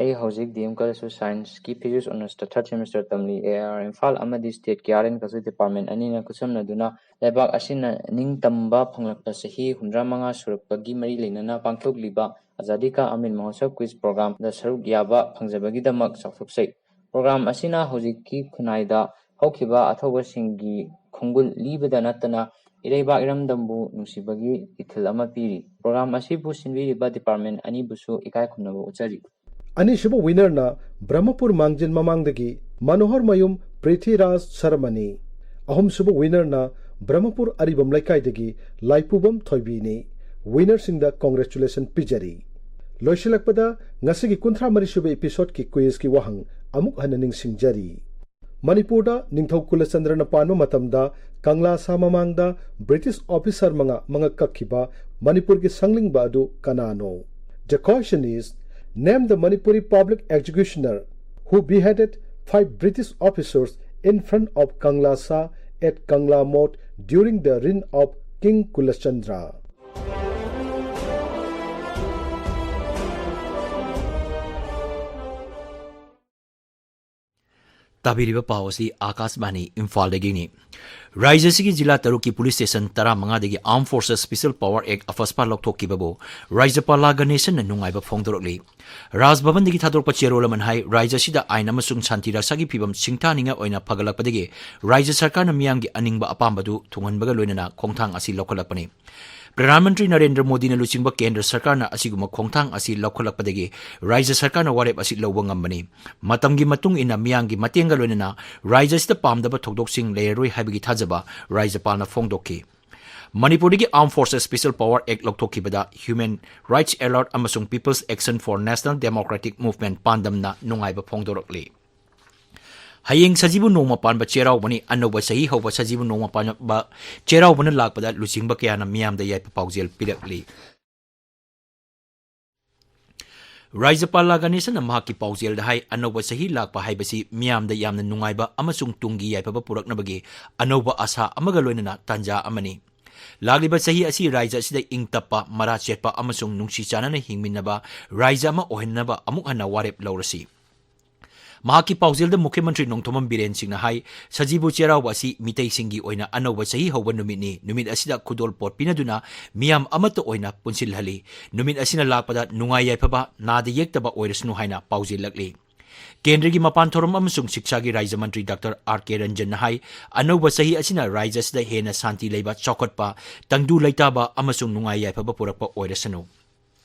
ꯑꯩ ꯍꯧꯖꯤꯛ ꯗꯤ ꯑꯦꯝ ꯀꯣꯂꯦꯖ ꯑꯣꯐ ꯁꯥꯏꯟꯁꯀꯤ ꯐꯤꯖꯤꯛꯁ ꯑꯣꯅꯔꯁꯇ ꯊꯥꯔꯠ ꯁꯦꯃꯤꯁꯇꯔ ꯇꯝꯂꯤ꯫ ꯑꯦ ꯑꯥꯔ ꯏꯝꯐꯥꯜ ꯑꯃꯗꯤ ꯁ꯭ꯇꯦꯠꯀꯤ ꯑꯥꯔꯠ ꯑꯦꯟ ꯀꯜꯆꯔ ꯗꯤꯄꯥꯔꯠꯃꯦꯟ ꯑꯅꯤꯅ ꯈꯨꯠꯁꯝꯅꯗꯨꯅ ꯂꯩꯕꯥꯛ ꯑꯁꯤꯅ ꯅꯤꯡꯇꯝꯕ ꯐꯪꯂꯛꯄ ꯆꯍꯤ ꯍꯨꯝꯗ꯭ꯔꯥ ꯃꯉꯥ ꯁꯨꯔꯛꯄꯒꯤ ꯃꯔꯤ ꯂꯩꯅꯅ ꯄꯥꯡꯊꯣꯛꯂꯤꯕ ꯑꯖꯥꯗꯤ ꯀꯥ ꯑꯃꯤꯔ ꯃꯍꯣꯠꯁꯕ ꯀ꯭ꯋꯤꯖ ꯄ꯭ꯔꯣꯒ꯭ꯔꯥꯝꯗ ꯁꯔꯨꯛ ꯌꯥꯕ ꯐꯪꯖꯕꯒꯤꯗꯃꯛ ꯆꯥꯎꯊꯣꯛꯆꯩ꯫ ꯄ꯭ꯔꯣꯒ꯭ꯔꯥꯝ ꯑꯁꯤꯅ ꯍꯧꯖꯤꯛꯀꯤ ꯈꯨꯟꯅꯥꯏꯗ ꯍꯧꯈꯤꯕ ꯑꯊꯧꯕꯁꯤꯡꯒꯤ ꯈꯣꯡꯒꯨꯜ ꯂꯤꯕꯗ ꯅꯠꯇꯅ ꯏꯔꯩꯕꯥꯛ ꯏꯔꯝꯗꯝꯕꯨ ꯅꯨꯡꯁꯤꯕꯒꯤ ꯏꯊꯤꯜ ꯑꯃ ꯄꯤꯔꯤ꯫ ꯄ꯭ꯔꯣꯒ꯭ꯔꯥꯝ ꯑꯁꯤꯕꯨ ꯁꯤꯟꯕꯤꯔꯤꯕ ꯗꯤꯄꯥꯔꯠꯃꯦꯟ ꯑꯅꯤꯕꯨꯁꯨ ꯏꯀꯥꯏ ꯈꯨꯝꯅꯕ ꯎꯠꯆꯔꯤ꯫ ꯑꯅꯤꯁꯨꯕ ꯋꯤꯅꯔꯅ ꯕ꯭ꯔꯍꯃꯄꯨꯔ ꯃꯥꯡꯖꯤꯟ ꯃꯃꯥꯡꯗꯒꯤ ꯃꯅꯣꯍꯔ ꯃꯌꯨꯝ ꯄ꯭ꯔꯤꯊꯤꯔꯥꯖ ꯁꯔꯃꯅꯤ꯫ ꯑꯍꯨꯝꯁꯨꯕ ꯋꯤꯅꯔꯅ ꯕ꯭ꯔꯍꯃꯄꯨꯔ ꯑꯔꯤꯕꯝ ꯂꯩꯀꯥꯏꯗꯒꯤ ꯂꯥꯏꯄꯨꯕꯝ ꯊꯣꯏꯕꯤꯅꯤ꯫ ꯋꯤꯅꯔꯁꯤꯡꯗ ꯀꯣꯡꯒ꯭ꯔꯦꯆꯨꯂꯦꯁꯟ ꯄꯤꯖꯔꯤ꯫ ꯂꯣꯏꯁꯤꯜꯂꯛꯄꯗ ꯉꯁꯤꯒꯤ ꯀꯨꯟꯊ꯭ꯔꯥ ꯃꯔꯤ ꯁꯨꯕ ꯏꯄꯤꯁꯣꯗꯀꯤ ꯀ꯭ꯋꯤꯖꯀꯤ ꯋꯥꯍꯪ ꯑꯃꯨꯛ ꯍꯟꯅ ꯅꯤꯡꯁꯤꯡꯖꯔꯤ꯫ ꯃꯅꯤꯄꯨꯔꯗ ꯅꯤꯡꯊꯧ ꯀꯨꯂꯆꯟꯗ꯭ꯔꯅ ꯄꯥꯟꯕ ꯃꯇꯝꯗ ꯀꯪꯂꯥ ꯁꯥ ꯃꯃꯥꯡꯗ ꯕ꯭ꯔꯤꯇꯤꯁ ꯑꯣꯐꯤꯁꯔ ꯃꯉꯥ ꯃꯉꯛ ꯀꯛꯈꯤꯕ ꯃꯅꯤꯄꯨꯔꯒꯤ ꯁꯪꯂꯤꯡꯕ ꯑꯗꯨ ꯀꯅꯥꯅꯣ? The question is, name the Manipuri public executioner who beheaded five British officers in front of Kangla Sa at Kangla Mot during the reign of King Kulachandra. ꯇꯥꯕꯤꯔꯤꯕ ꯄꯥꯎ ꯑꯁꯤ ꯑꯥꯀꯥꯁꯕꯥꯅꯤ ꯏꯝꯐꯥꯜꯗꯒꯤꯅꯤ꯫ ꯔꯥꯖ꯭ꯌ ꯑꯁꯤꯒꯤ ꯖꯤꯂꯥ ꯇꯔꯨꯛꯀꯤ ꯄꯨꯂꯤꯁ ꯁ꯭ꯇꯦꯁꯟ ꯇꯔꯥꯃꯉꯥꯗꯒꯤ Armed Forces Special Power Act AFSPA ꯂꯧꯊꯣꯛꯈꯤꯕꯕꯨ ꯔꯥꯖ꯭ꯌꯄꯥꯜ ꯂꯥ ꯒꯅꯦꯁꯟꯅ ꯅꯨꯡꯉꯥꯏꯕ ꯐꯣꯡꯗꯣꯔꯛꯂꯤ꯫ ꯔꯥꯖꯚꯕꯟꯗꯒꯤ ꯊꯥꯗꯣꯔꯛꯄ ꯆꯦꯔꯣꯜ ꯑꯃꯅ ꯍꯥꯏ, ꯔꯥꯖ꯭ꯌ ꯑꯁꯤꯗ ꯑꯥꯏꯟ ꯑꯃꯁꯨꯡ ꯁꯥꯟꯇꯤ ꯔꯛꯁꯥꯒꯤ ꯐꯤꯚꯝ ꯁꯤꯡꯊꯥꯅꯤꯡꯉꯥꯏ ꯑꯣꯏꯅ ꯐꯒꯠꯂꯛꯄꯗꯒꯤ ꯔꯥꯖ꯭ꯌ ꯁꯔꯀꯥꯔꯅ ꯃꯤꯌꯥꯝꯒꯤ ꯑꯅꯤꯡꯕ ꯑꯄꯥꯝꯕꯗꯨ ꯊꯨꯡꯍꯟꯕꯒ ꯂꯣꯏꯅꯅ ꯈꯣꯡꯊꯥꯡ ꯑꯁꯤ ꯂꯧꯈꯠꯂꯛꯄꯅꯤ꯫ ꯄ꯭ꯔꯙꯥꯟ ꯃꯟꯇ꯭ꯔꯤ ꯅꯔꯦꯟꯗ꯭ꯔ ꯃꯣꯗꯤꯅ ꯂꯨꯆꯤꯡꯕ ꯀꯦꯟꯗ꯭ꯔ ꯁꯔꯀꯥꯔꯅ ꯑꯁꯤꯒꯨꯝꯕ ꯈꯣꯡꯊꯥꯡ ꯑꯁꯤ ꯂꯧꯈꯠꯂꯛꯄꯗꯒꯤ ꯔꯥꯖ꯭ꯌ ꯁꯔꯀꯥꯔꯅ ꯋꯥꯔꯦꯞ ꯑꯁꯤ ꯂꯧꯕ ꯉꯝꯕꯅꯤ꯫ ꯃꯇꯝꯒꯤ ꯃꯇꯨꯡ ꯏꯟꯅ ꯃꯤꯌꯥꯝꯒꯤ ꯃꯇꯦꯡꯒ ꯂꯣꯏꯅꯅ ꯔꯥꯖ꯭ꯌ ꯑꯁꯤꯗ ꯄꯥꯝꯗꯕ ꯊꯧꯗꯣꯛꯁꯤꯡ ꯂꯩꯔꯔꯣꯏ ꯍꯥꯏꯕꯒꯤ ꯊꯥꯖꯕ ꯔꯥꯖ꯭ꯌꯄꯥꯜꯅ ꯐꯣꯡꯗꯣꯛꯈꯤ꯫ ꯃꯅꯤꯄꯨꯔꯗꯒꯤ Armed Forces Special Power Act ꯂꯧꯊꯣꯛꯈꯤꯕꯗ Human Rights Alert ꯑꯃꯁꯨꯡ People's Action for National Democratic Movement ꯄꯥꯟꯗꯝꯅ ꯅꯨꯡꯉꯥꯏꯕ ꯐꯣꯡꯗꯣꯔꯛꯂꯤ꯫ ꯍꯌꯦꯡ ꯁꯖꯤꯕꯨ ꯅꯣꯡꯃ ꯄꯥꯟꯕ ꯆꯩꯔꯥꯎꯕꯅꯤ꯫ ꯑꯅꯧꯕ ꯆꯍꯤ ꯍꯧꯕ ꯁꯖꯤꯕꯨ ꯅꯣꯡꯃ ꯄꯥꯟꯕ ꯆꯩꯔꯥꯎꯕꯅ ꯂꯥꯛꯄꯗ ꯂꯨꯆꯤꯡꯕ ꯀꯌꯥꯅ ꯃꯤꯌꯥꯝꯗ ꯌꯥꯏꯐ ꯄꯥꯎꯖꯦꯜ ꯄꯤꯔꯛꯂꯤ꯫ ꯔꯥꯖ꯭ꯌꯄꯥꯜ ꯂꯥ ꯒꯅꯦꯁꯟꯅ ꯃꯍꯥꯛꯀꯤ ꯄꯥꯎꯖꯦꯜꯗ ꯍꯥꯏ, ꯑꯅꯧꯕ ꯆꯍꯤ ꯂꯥꯛꯄ ꯍꯥꯏꯕꯁꯤ ꯃꯤꯌꯥꯝꯗ ꯌꯥꯝꯅ ꯅꯨꯡꯉꯥꯏꯕ ꯑꯃꯁꯨꯡ ꯇꯨꯡꯒꯤ ꯌꯥꯏꯐꯕ ꯄꯨꯔꯛꯅꯕꯒꯤ ꯑꯅꯧꯕ ꯑꯥꯁꯥ ꯑꯃꯒ ꯂꯣꯏꯅꯅ ꯇꯥꯟꯖꯥ ꯑꯃꯅꯤ꯫ ꯂꯥꯛꯂꯤꯕ ꯆꯍꯤ ꯑꯁꯤ ꯔꯥꯏꯖ꯭ꯌ ꯑꯁꯤꯗ ꯏꯪ ꯇꯞꯄ, ꯃꯔꯥ ꯆꯦꯠꯄ ꯑꯃꯁꯨꯡ ꯅꯨꯡꯁꯤ ꯆꯥꯟꯅꯅ ꯍꯤꯡꯃꯤꯟꯅꯕ ꯔꯥꯏꯖ꯭ꯌ ꯑꯃ ꯑꯣꯏꯍꯟꯅꯕ ꯑꯃꯨꯛ ꯍꯟꯅ ꯋꯥꯔꯦꯞ ꯂꯧꯔꯁꯤ꯫ ꯃꯍꯥꯛꯀꯤ ꯄꯥꯎꯖꯦꯜꯗ ꯃꯨꯈ꯭ꯌ ꯃꯟꯇ꯭ꯔꯤ ꯅꯣꯡꯊꯣꯝꯕꯝ ꯕꯤꯔꯦꯟ ꯁꯤꯡꯅ ꯍꯥꯏ, ꯁꯖꯤꯕꯨ ꯆꯩꯔꯥꯎꯕ ꯑꯁꯤ ꯃꯤꯇꯩꯁꯤꯡꯒꯤ ꯑꯣꯏꯅ ꯑꯅꯧꯕ ꯆꯍꯤ ꯍꯧꯕ ꯅꯨꯃꯤꯠꯅꯤ꯫ ꯅꯨꯃꯤꯠ ꯑꯁꯤꯗ ꯈꯨꯗꯣꯜ ꯄꯣꯠ ꯄꯤꯅꯗꯨꯅ ꯃꯤꯌꯥꯝ ꯑꯃꯠꯇ ꯑꯣꯏꯅ ꯄꯨꯟꯁꯤꯜꯍꯜꯂꯤ꯫ ꯅꯨꯃꯤꯠ ꯑꯁꯤꯅ ꯂꯥꯛꯄꯗ ꯅꯨꯡꯉꯥꯏ ꯌꯥꯏꯐꯕ, ꯅꯥꯗ ꯌꯦꯛꯇꯕ ꯑꯣꯏꯔꯁꯅꯨ ꯍꯥꯏꯅ ꯄꯥꯎꯖꯦꯜꯂꯛꯂꯤ꯫ ꯀꯦꯟꯗ꯭ꯔꯒꯤ ꯃꯄꯥꯟ ꯊꯧꯔꯝ ꯑꯃꯁꯨꯡ ꯁꯤꯛꯁꯥꯒꯤ ꯔꯥꯖ꯭ꯌ ꯃꯟꯇ꯭ꯔꯤ ꯗꯥꯛꯇꯔ ꯑꯥꯔ ꯀꯦ ꯔꯟꯖꯟꯅ ꯍꯥꯏ, ꯑꯅꯧꯕ ꯆꯍꯤ ꯑꯁꯤꯅ ꯔꯥꯖ꯭ꯌ ꯑꯁꯤꯗ ꯍꯦꯟꯅ ꯁꯥꯟꯇꯤ ꯂꯩꯕ, ꯆꯥꯎꯈꯠꯄ, ꯇꯪꯗꯨ ꯂꯩꯇꯥꯕ ꯑꯃꯁꯨꯡ ꯅꯨꯡꯉꯥꯏ ꯌꯥꯏꯐꯕ ꯄꯨꯔꯛꯄ ꯑꯣꯏꯔꯁꯅꯨ꯫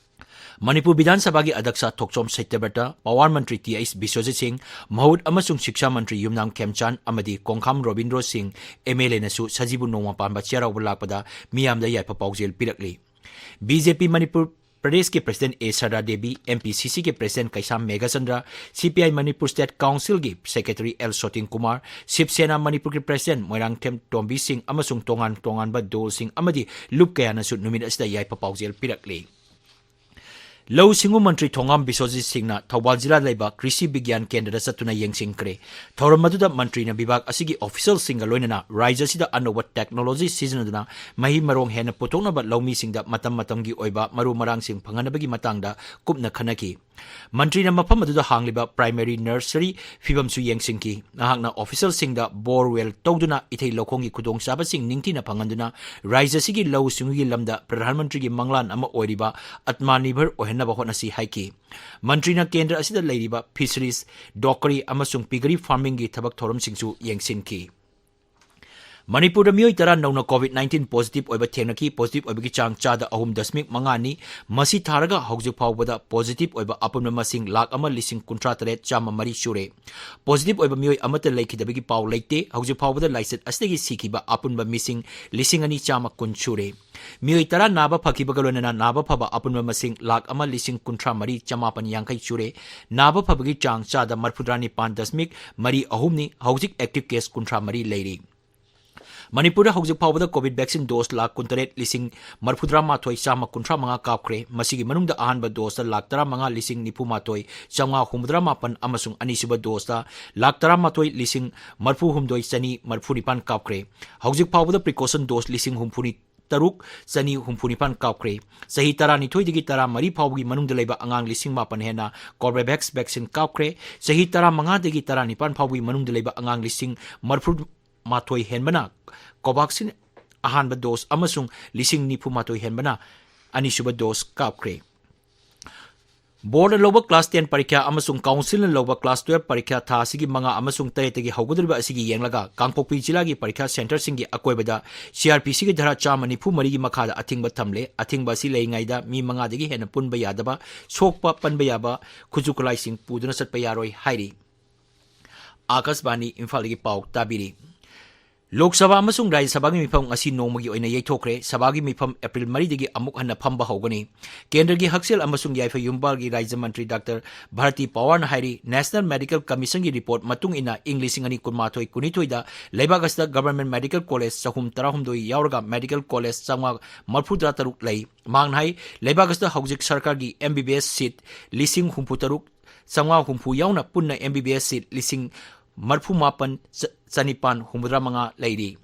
ꯃꯅꯤꯄꯨꯔ ꯕꯤꯙꯥꯟ ꯁꯚꯥꯒꯤ ꯑꯗ꯭ꯌꯛꯁ ꯊꯣꯛꯆꯣꯝ ꯁꯇ꯭ꯌꯕ꯭ꯔꯇ, ꯄꯥꯋꯔ ꯃꯟꯇ꯭ꯔꯤ ꯇꯤ ꯑꯩꯆ ꯕꯤꯁ꯭ꯋꯖꯤꯠ ꯁꯤꯡ, ꯃꯍꯨꯠ ꯑꯃꯁꯨꯡ ꯁꯤꯛꯁꯥ ꯃꯟꯇ꯭ꯔꯤ ꯌꯨꯝꯅꯥꯝ ꯈꯦꯝꯆꯥꯟ ꯑꯃꯗꯤ ꯀꯣꯡꯈꯥꯝ ꯔꯣꯕꯤꯟꯗ꯭ꯔꯣ ꯁꯤꯡ, ꯑꯦꯝ ꯑꯦꯜ ꯑꯦꯅꯁꯨ ꯁꯖꯤꯕꯨ ꯅꯣꯡꯃ ꯄꯥꯟꯕ ꯆꯩꯔꯥꯎꯕ ꯂꯥꯛꯄꯗ ꯃꯤꯌꯥꯝꯗ ꯌꯥꯏꯐ ꯄꯥꯎꯖꯦꯜ ꯄꯤꯔꯛꯂꯤ꯫ ꯕꯤ ꯖꯦ ꯄꯤ ꯃꯅꯤꯄꯨꯔ ꯄ꯭ꯔꯗꯦꯁꯀꯤ ꯄ꯭ꯔꯁꯤꯗꯦꯟꯠ ꯑꯦ ꯁꯔꯗꯥ ꯗꯦꯕꯤ, ꯑꯦꯝ ꯄꯤ ꯁꯤ ꯁꯤꯒꯤ ꯄ꯭ꯔꯁꯤꯗꯦꯟꯠ ꯀꯩꯁꯥꯝ ꯃꯦꯘꯆꯟꯗ꯭ꯔ, ꯁꯤ ꯄꯤ ꯑꯥꯏ ꯃꯅꯤꯄꯨꯔ ꯁ꯭ꯇꯦꯠ ꯀꯥꯎꯟꯁꯤꯜꯒꯤ ꯁꯦꯀ꯭ꯔꯦꯇꯔꯤ ꯑꯦꯜ ꯁꯣꯇꯤꯟ ꯀꯨꯃꯥꯔ, ꯁꯤꯕ ꯁꯦꯅꯥ ꯃꯅꯤꯄꯨꯔꯒꯤ ꯄ꯭ꯔꯁꯤꯗꯦꯟꯠ ꯃꯣꯏꯔꯥꯡꯊꯦꯝ ꯇꯣꯝꯕꯤ ꯁꯤꯡ ꯑꯃꯁꯨꯡ ꯇꯣꯉꯥꯟ ꯇꯣꯉꯥꯟꯕ ꯗꯣꯜꯁꯤꯡ ꯑꯃꯗꯤ ꯂꯨꯞ ꯀꯌꯥꯅꯁꯨ ꯅꯨꯃꯤꯠ ꯑꯁꯤꯗ ꯌꯥꯏꯐ ꯄꯥꯎꯖꯦꯜ ꯄꯤꯔꯛꯂꯤ꯫ ꯂꯧꯎ ꯁꯤꯡꯎ ꯃꯟꯇ꯭ꯔꯤ ꯊꯣꯉꯥꯝ ꯕꯤꯁ꯭ꯋꯖꯤꯠ ꯁꯤꯡꯅ ꯊꯧꯕꯥꯜ ꯖꯤꯂꯥꯗ ꯂꯩꯕ ꯀ꯭ꯔꯤꯁꯤ ꯕꯤꯒ꯭ꯌꯥꯟ ꯀꯦꯟꯗ꯭ꯔꯗ ꯆꯠꯇꯨꯅ ꯌꯦꯡꯁꯤꯟꯈ꯭ꯔꯦ꯫ ꯊꯧꯔꯝ ꯑꯗꯨꯗ ꯃꯟꯇ꯭ꯔꯤꯅ ꯕꯤꯚꯥꯒ ꯑꯁꯤꯒꯤ ꯑꯣꯐꯤꯁꯤꯌꯦꯜꯁꯤꯡꯒ ꯂꯣꯏꯅꯅ ꯔꯥꯖ꯭ꯌ ꯑꯁꯤꯗ ꯑꯅꯧꯕ ꯇꯦꯛꯅꯣꯂꯣꯖꯤ ꯁꯤꯖꯤꯟꯅꯗꯨꯅ ꯃꯍꯩ ꯃꯔꯣꯡ ꯍꯦꯟꯅ ꯄꯨꯊꯣꯛꯅꯕ ꯂꯧꯃꯤꯁꯤꯡꯗ ꯃꯇꯝ ꯃꯇꯝꯒꯤ ꯑꯣꯏꯕ ꯃꯔꯨ ꯃꯔꯥꯡꯁꯤꯡ ꯐꯪꯍꯟꯅꯕꯒꯤ ꯃꯇꯥꯡꯗ ꯀꯨꯞꯅ ꯈꯟꯅꯈꯤ꯫ ꯃꯟꯇ꯭ꯔꯤꯅ ꯃꯐꯝ ꯑꯗꯨꯗ ꯍꯥꯡꯂꯤꯕ ꯄ꯭ꯔꯥꯏꯃꯔꯤ ꯅꯔꯁꯔꯤ ꯐꯤꯕꯝꯁꯨ ꯌꯦꯡꯁꯤꯟꯈꯤ꯫ ꯃꯍꯥꯛꯅ ꯑꯣꯐꯤꯁꯤꯌꯦꯜꯁꯤꯡꯗ ꯕꯣꯔꯋꯦꯜ ꯇꯧꯗꯨꯅ ꯏꯊꯩ ꯂꯧꯈꯣꯡꯒꯤ ꯈꯨꯗꯣꯡꯆꯥꯕꯁꯤꯡ ꯅꯤꯡꯊꯤꯅ ꯐꯪꯍꯟꯗꯨꯅ ꯔꯥꯖ꯭ꯌ ꯑꯁꯤꯒꯤ ꯂꯧꯎ ꯁꯤꯡꯎꯒꯤ ꯂꯝꯗ ꯄ꯭ꯔꯙꯥꯟ ꯃꯟꯇ꯭ꯔꯤꯒꯤ ꯃꯪꯂꯥꯟ ꯑꯃ ꯑꯣꯏꯔꯤꯕ ꯑꯠꯃꯥꯅꯤꯔꯚꯔ ꯑꯣꯏꯍꯟꯅꯕ ꯍꯣꯠꯅꯁꯤ ꯍꯥꯏꯈꯤ꯫ ꯃꯟꯇ꯭ꯔꯤꯅ ꯀꯦꯟꯗ꯭ꯔ ꯑꯁꯤꯗ ꯂꯩꯔꯤꯕ ꯐꯤꯁꯔꯤꯁ, ꯗꯣꯀꯔꯤ ꯑꯃꯁꯨꯡ ꯄꯤꯒꯔꯤ ꯐꯥꯔꯃꯤꯡꯒꯤ ꯊꯕꯛ ꯊꯧꯔꯝꯁꯤꯡꯁꯨ ꯌꯦꯡꯁꯤꯟꯈꯤ꯫ ꯃꯅꯤꯄꯨꯔꯗ ꯃꯤꯑꯣꯏ ꯇꯔꯥ ꯅꯧꯅ ꯀꯣꯚꯤꯗ ꯅꯥꯏꯟꯇꯤꯟ ꯄꯣꯖꯤꯇꯤꯚ ꯑꯣꯏꯕ ꯊꯦꯡꯅꯈꯤ꯫ ꯄꯣꯖꯤꯇꯤꯚ ꯑꯣꯏꯕꯒꯤ ꯆꯥꯡ ꯆꯥꯗ ꯑꯍꯨꯝ ꯗꯁꯃꯤꯛ ꯃꯉꯥꯅꯤ꯫ ꯃꯁꯤ ꯊꯥꯔꯒ ꯍꯧꯖꯤꯛ ꯐꯥꯎꯕꯗ ꯄꯣꯖꯤꯇꯤꯚ ꯑꯣꯏꯕ ꯑꯄꯨꯟꯕ ꯃꯁꯤꯡ ꯂꯥꯈ ꯑꯃ ꯂꯤꯁꯤꯡ ꯀꯨꯟꯊ꯭ꯔꯥ ꯇꯔꯦꯠ ꯆꯥꯝꯃ ꯃꯔꯤ ꯁꯨꯔꯦ꯫ ꯄꯣꯖꯤꯇꯤꯚ ꯑꯣꯏꯕ ꯃꯤꯑꯣꯏ ꯑꯃꯠꯇ ꯂꯩꯈꯤꯗꯕꯒꯤ ꯄꯥꯎ ꯂꯩꯇꯦ꯫ ꯍꯧꯖꯤꯛ ꯐꯥꯎꯕꯗ ꯂꯥꯏꯆꯠ ꯑꯁꯤꯗꯒꯤ ꯁꯤꯈꯤꯕ ꯑꯄꯨꯟꯕ ꯃꯤꯁꯤꯡ ꯂꯤꯁꯤꯡ ꯑꯅꯤ ꯆꯥꯝꯃ ꯀꯨꯟ ꯁꯨꯔꯦ꯫ ꯃꯤꯑꯣꯏ ꯇꯔꯥ ꯅꯥꯕ ꯐꯈꯤꯕꯒ ꯂꯣꯏꯅꯅ ꯅꯥꯕ ꯐꯕ ꯑꯄꯨꯟꯕ ꯃꯁꯤꯡ ꯂꯥꯈ ꯑꯃ ꯂꯤꯁꯤꯡ ꯀꯨꯟꯊ꯭ꯔꯥ ꯃꯔꯤ ꯆꯃꯥꯄꯟ ꯌꯥꯡꯈꯩ ꯁꯨꯔꯦ꯫ ꯅꯥꯕ ꯐꯕꯒꯤ ꯆꯥꯡ ꯆꯥꯗ ꯃꯔꯤꯐꯨꯇꯔꯥ ꯅꯤꯄꯥꯟ ꯗꯁꯃꯤꯛ ꯃꯔꯤ ꯑꯍꯨꯝꯅꯤ꯫ ꯍꯧꯖꯤꯛ ꯑꯦꯛꯇꯤꯚ ꯀꯦꯁ ꯀꯨꯟꯊ꯭ꯔꯥ ꯃꯔꯤ ꯂꯩꯔꯤ꯫ ꯃꯅꯤꯄꯨꯔꯗ ꯍꯧꯖꯤꯛ ꯐꯥꯎꯕꯗ ꯀꯣꯚꯤꯗ ꯚꯦꯛꯁꯤꯟ ꯗꯣꯁ ꯂꯥꯈ ꯀꯨꯟꯇꯔꯦꯠ ꯂꯤꯁꯤꯡ ꯃꯔꯤꯐꯨꯇꯔꯥ ꯃꯥꯊꯣꯏ ꯆꯥꯝꯃ ꯀꯨꯟꯊ꯭ꯔꯥ ꯃꯉꯥ ꯀꯥꯞꯈ꯭ꯔꯦ꯫ ꯃꯁꯤꯒꯤ ꯃꯅꯨꯡꯗ ꯑꯍꯥꯟꯕ ꯗꯣꯁꯇ ꯂꯥꯈ ꯇꯔꯥꯃꯉꯥ ꯂꯤꯁꯤꯡ ꯅꯤꯐꯨ ꯃꯥꯊꯣꯏ ꯆꯥꯝꯃꯉꯥ ꯍꯨꯝꯐꯨꯇꯔꯥ ꯃꯥꯄꯟ ꯑꯃꯁꯨꯡ ꯑꯅꯤꯁꯨꯕ ꯗꯣꯁꯇ ꯂꯥꯈ ꯇꯔꯥꯃꯥꯊꯣꯏ ꯂꯤꯁꯤꯡ ꯃꯔꯤꯐꯨ ꯍꯨꯝꯗꯣꯏ ꯆꯅꯤ ꯃꯔꯤꯐꯨ ꯅꯤꯄꯥꯟ ꯀꯥꯞꯈ꯭ꯔꯦ꯫ ꯍꯧꯖꯤꯛ ꯐꯥꯎꯕꯗ ꯄ꯭ꯔꯤꯀꯣꯁꯟ ꯗꯣꯁ ꯂꯤꯁꯤꯡ ꯍꯨꯝꯐꯨ ꯇꯔꯨꯛ ꯆꯅꯤ ꯍꯨꯝꯐꯨ ꯅꯤꯄꯥꯟ ꯀꯥꯞꯈ꯭ꯔꯦ꯫ ꯆꯍꯤ ꯇꯔꯥꯅꯤꯊꯣꯏꯗꯒꯤ ꯇꯔꯥꯃꯔꯤ ꯐꯥꯎꯕꯒꯤ ꯃꯅꯨꯡꯗ ꯂꯩꯕ ꯑꯉꯥꯡ ꯂꯤꯁꯤꯡ ꯃꯥꯄꯟ ꯍꯦꯟꯅ Corbevax vaccine ꯀꯥꯞꯈ꯭ꯔꯦ꯫ ꯆꯍꯤ ꯇꯔꯥꯃꯉꯥꯗꯒꯤ ꯇꯔꯥꯅꯤꯄꯥꯟ ꯐꯥꯎꯕꯒꯤ ꯃꯅꯨꯡꯗ ꯂꯩꯕ ꯑꯉꯥꯡ ꯂꯤꯁꯤꯡ ꯃꯔꯤꯐꯨ ꯃꯥꯊꯣꯏ ꯍꯦꯟꯕꯅ Covaxin ꯑꯍꯥꯟꯕ dose ꯑꯃꯁꯨꯡ ꯂꯤꯁꯤꯡ ꯅꯤꯐꯨ ꯃꯥꯊꯣꯏ ꯍꯦꯟꯕꯅ ꯑꯅꯤꯁꯨꯕ dose ꯀꯥꯞꯈ꯭ꯔꯦ꯫ Board ꯂꯧꯕ class ten ꯄꯔꯤꯈ꯭ꯌꯥ ꯑꯃꯁꯨꯡ council ꯅ ꯂꯧꯕ class twelve ꯄꯔꯤꯈ꯭ꯌꯥ ꯊꯥ ꯑꯁꯤꯒꯤ ꯃꯉꯥ ꯑꯃꯁꯨꯡ ꯇꯔꯦꯠꯇꯒꯤ ꯍꯧꯒꯗꯧꯔꯤꯕ ꯑꯁꯤꯒꯤ ꯌꯦꯡꯂꯒ ꯀꯥꯡꯄꯣꯛꯄꯤ ꯖꯤꯂꯥꯒꯤ ꯄꯔꯤꯈ꯭ꯌꯥ centre ꯁꯤꯡꯒꯤ ꯑꯀꯣꯏꯕꯗ C R P C ꯒꯤ ꯙꯥꯔꯥ ꯆꯥꯝꯃ ꯅꯤꯐꯨ ꯃꯔꯤꯒꯤ ꯃꯈꯥꯗ ꯑꯊꯤꯡꯕ ꯊꯝꯂꯦ꯫ ꯑꯊꯤꯡꯕ ꯑꯁꯤ ꯂꯩꯔꯤꯉꯩꯗ ꯃꯤ ꯃꯉꯥꯗꯒꯤ ꯍꯦꯟꯅ ꯄꯨꯟꯕ ꯌꯥꯗꯕ, ꯁꯣꯛꯄ ꯄꯟꯕ ꯌꯥꯕ ꯈꯨꯠꯁꯨ ꯈꯨꯠꯂꯥꯏꯁꯤꯡ ꯄꯨꯗꯨꯅ ꯆꯠꯄ ꯌꯥꯔꯣꯏ ꯍꯥꯏꯔꯤ꯫ ꯑꯥꯀꯥꯁꯕꯥꯅꯤ ꯏꯝꯐꯥꯜꯗꯒꯤ ꯄꯥꯎ ꯇꯥꯕꯤꯔꯤ꯫ ꯂꯣꯛ ꯁꯚꯥ ꯑꯃꯁꯨꯡ ꯔꯥꯖ꯭ꯌ ꯁꯚꯥꯒꯤ ꯃꯤꯐꯝ ꯉꯁꯤ ꯅꯣꯡꯃꯒꯤ ꯑꯣꯏꯅ ꯌꯩꯊꯣꯛꯈ꯭ꯔꯦ꯫ ꯁꯚꯥꯒꯤ ꯃꯤꯐꯝ ꯑꯦꯄ꯭ꯔꯤꯜ ꯃꯔꯤꯗꯒꯤ ꯑꯃꯨꯛ ꯍꯟꯅ ꯐꯝꯕ ꯍꯧꯒꯅꯤ꯫ ꯀꯦꯟꯗ꯭ꯔꯒꯤ ꯍꯛꯁꯦꯜ ꯑꯃꯁꯨꯡ ꯌꯥꯏꯐ ꯌꯨꯝꯕꯥꯜꯒꯤ ꯔꯥꯖ꯭ꯌ ꯃꯟꯇ꯭ꯔꯤ ꯗꯥꯛꯇꯔ ꯚꯥꯔꯇꯤ ꯄꯋꯥꯔꯅ ꯍꯥꯏꯔꯤ, National Medical Commission ꯒꯤ report ꯃꯇꯨꯡ ꯏꯟꯅ ꯏꯪ ꯂꯤꯁꯤꯡ ꯑꯅꯤ ꯀꯨꯟꯃꯥꯊꯣꯏ ꯀꯨꯟꯅꯤꯊꯣꯏꯗ ꯂꯩꯕꯥꯛ ꯑꯁꯤꯗ government medical college ꯆꯍꯨꯝ ꯇꯔꯥꯍꯨꯝꯗꯣꯏ ꯌꯥꯎꯔꯒ medical college ꯆꯥꯝꯃꯉꯥ ꯃꯔꯤꯐꯨꯇꯔꯥ ꯇꯔꯨꯛ ꯂꯩ꯫ ꯃꯍꯥꯛꯅ ꯍꯥꯏ, ꯂꯩꯕꯥꯛ ꯑꯁꯤꯗ ꯍꯧꯖꯤꯛ ꯁꯔꯀꯥꯔꯒꯤ M B B S seat ꯂꯤꯁꯤꯡ ꯍꯨꯝꯐꯨ ꯇꯔꯨꯛ ꯆꯥꯝꯃꯉꯥ ꯍꯨꯝꯐꯨ ꯌꯥꯎꯅ ꯄꯨꯟꯅ M B B S seat ꯂꯤꯁꯤꯡ ꯃꯔꯤꯐꯨ ꯃꯥꯄꯟ ꯆ-, ꯆꯅꯤꯄꯥꯟ ꯍꯨꯝꯐꯨꯇꯔꯥ ꯃꯉꯥ ꯂꯩꯔꯤ꯫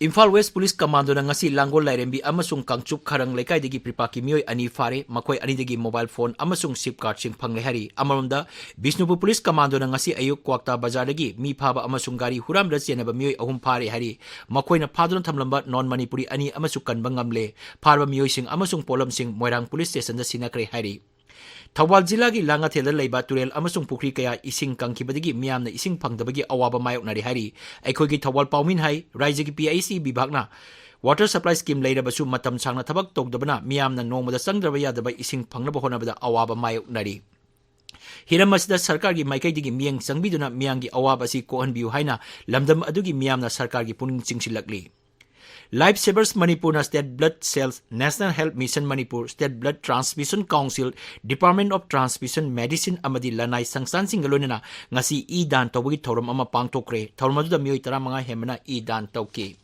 ꯏꯝꯐꯥꯜ West Police Commando ꯅ ꯉꯁꯤ ꯂꯥꯡꯒꯣꯜ ꯂꯥꯏꯔꯦꯝꯕꯤ ꯑꯃꯁꯨꯡ ꯀꯥꯡꯆꯨꯞ ꯈꯔꯪ ꯂꯩꯀꯥꯏꯗꯒꯤ ꯄ꯭ꯔꯤꯄꯥꯛꯀꯤ ꯃꯤꯑꯣꯏ ꯑꯅꯤ ꯐꯥꯔꯦ꯫ ꯃꯈꯣꯏ ꯑꯅꯤꯗꯒꯤ mobile phone ꯑꯃꯁꯨꯡ SIM card ꯁꯤꯡ ꯐꯪꯂꯦ ꯍꯥꯏꯔꯤ꯫ ꯑꯃꯔꯣꯝꯗ, ꯕꯤꯁꯅꯨꯄꯨꯔ Police Commando ꯅ ꯉꯁꯤ ꯑꯌꯨꯛ ꯀ꯭ꯋꯥꯛꯇꯥ ꯕꯖꯥꯔꯗꯒꯤ ꯃꯤ ꯐꯥꯕ ꯑꯃꯁꯨꯡ ꯒꯥꯔꯤ ꯍꯨꯔꯥꯟꯕꯗ ꯆꯦꯟꯅꯕ ꯃꯤꯑꯣꯏ ꯑꯍꯨꯝ ꯐꯥꯔꯦ ꯍꯥꯏꯔꯤ꯫ ꯃꯈꯣꯏꯅ ꯐꯥꯗꯨꯅ ꯊꯝꯂꯝꯕ non Manipuri ꯑꯅꯤ ꯑꯃꯁꯨ ꯀꯟꯕ ꯉꯝꯂꯦ꯫ ꯐꯥꯔꯕ ꯃꯤꯑꯣꯏꯁꯤꯡ ꯑꯃꯁꯨꯡ ꯄꯣꯠꯂꯝꯁꯤꯡ ꯃꯣꯏꯔꯥꯡ Police Station ꯗ ꯁꯤꯟꯅꯈ꯭ꯔꯦ ꯍꯥꯏꯔꯤ꯫ ꯊꯧꯕꯥꯜ ꯖꯤꯂꯥꯒꯤ ꯂꯥꯡꯉꯊꯦꯜꯗ ꯂꯩꯕ ꯇꯨꯔꯦꯜ ꯑꯃꯁꯨꯡ ꯄꯨꯈ꯭ꯔꯤ ꯀꯌꯥ ꯏꯁꯤꯡ ꯀꯪꯈꯤꯕꯗꯒꯤ ꯃꯤꯌꯥꯝꯅ ꯏꯁꯤꯡ ꯐꯪꯗꯕꯒꯤ ꯑꯋꯥꯕ ꯃꯥꯌꯣꯛꯅꯔꯤ ꯍꯥꯏꯔꯤ꯫ ꯑꯩꯈꯣꯏꯒꯤ ꯊꯧꯕꯥꯜ ꯄꯥꯎꯃꯤꯅ ꯍꯥꯏ, ꯔꯥꯖ꯭ꯌꯒꯤ P I C ꯕꯤꯚꯥꯒꯅ water supply scheme ꯂꯩꯔꯕꯁꯨ ꯃꯇꯝ ꯁꯥꯡꯅ ꯊꯕꯛ ꯇꯧꯗꯕꯅ ꯃꯤꯌꯥꯝꯅ ꯅꯣꯡꯃꯗ ꯆꯪꯗ꯭ꯔꯕ ꯌꯥꯗꯕ ꯏꯁꯤꯡ ꯐꯪꯅꯕ ꯍꯣꯠꯅꯕꯗ ꯑꯋꯥꯕ ꯃꯥꯌꯣꯛꯅꯔꯤ꯫ ꯍꯤꯔꯝ ꯑꯁꯤꯗ ꯁꯔꯀꯥꯔꯒꯤ ꯃꯥꯏꯀꯩꯗꯒꯤ ꯃꯤꯠꯌꯦꯡ ꯆꯪꯕꯤꯗꯨꯅ ꯃꯤꯌꯥꯝꯒꯤ ꯑꯋꯥꯕ ꯑꯁꯤ ꯀꯣꯛꯍꯟꯕꯤꯌꯨ ꯍꯥꯏꯅ ꯂꯝꯗꯝ ꯑꯗꯨꯒꯤ ꯃꯤꯌꯥꯝꯅ ꯁꯔꯀꯥꯔꯒꯤ ꯄꯨꯛꯅꯤꯡ ꯆꯤꯡꯁꯤꯜꯂꯛꯂꯤ꯫ Life Savers Manipur ꯅ State Blood Cells, National Health Mission Manipur, State Blood Transfusion Council, Department of Transfusion Medicine ꯑꯃꯗꯤ ꯂꯅꯥꯏ ꯁꯪꯁꯊꯥꯟꯁꯤꯡꯒ ꯂꯣꯏꯅꯅ ꯉꯁꯤ ꯏ ꯗꯥꯟ ꯇꯧꯕꯒꯤ ꯊꯧꯔꯝ ꯑꯃ ꯄꯥꯡꯊꯣꯛꯈ꯭ꯔꯦ꯫ ꯊꯧꯔꯝ ꯑꯗꯨꯗ ꯃꯤꯑꯣꯏ ꯇꯔꯥꯃꯉꯥ ꯍꯦꯟꯕꯅ ꯏ ꯗꯥꯟ ꯇꯧꯈꯤ꯫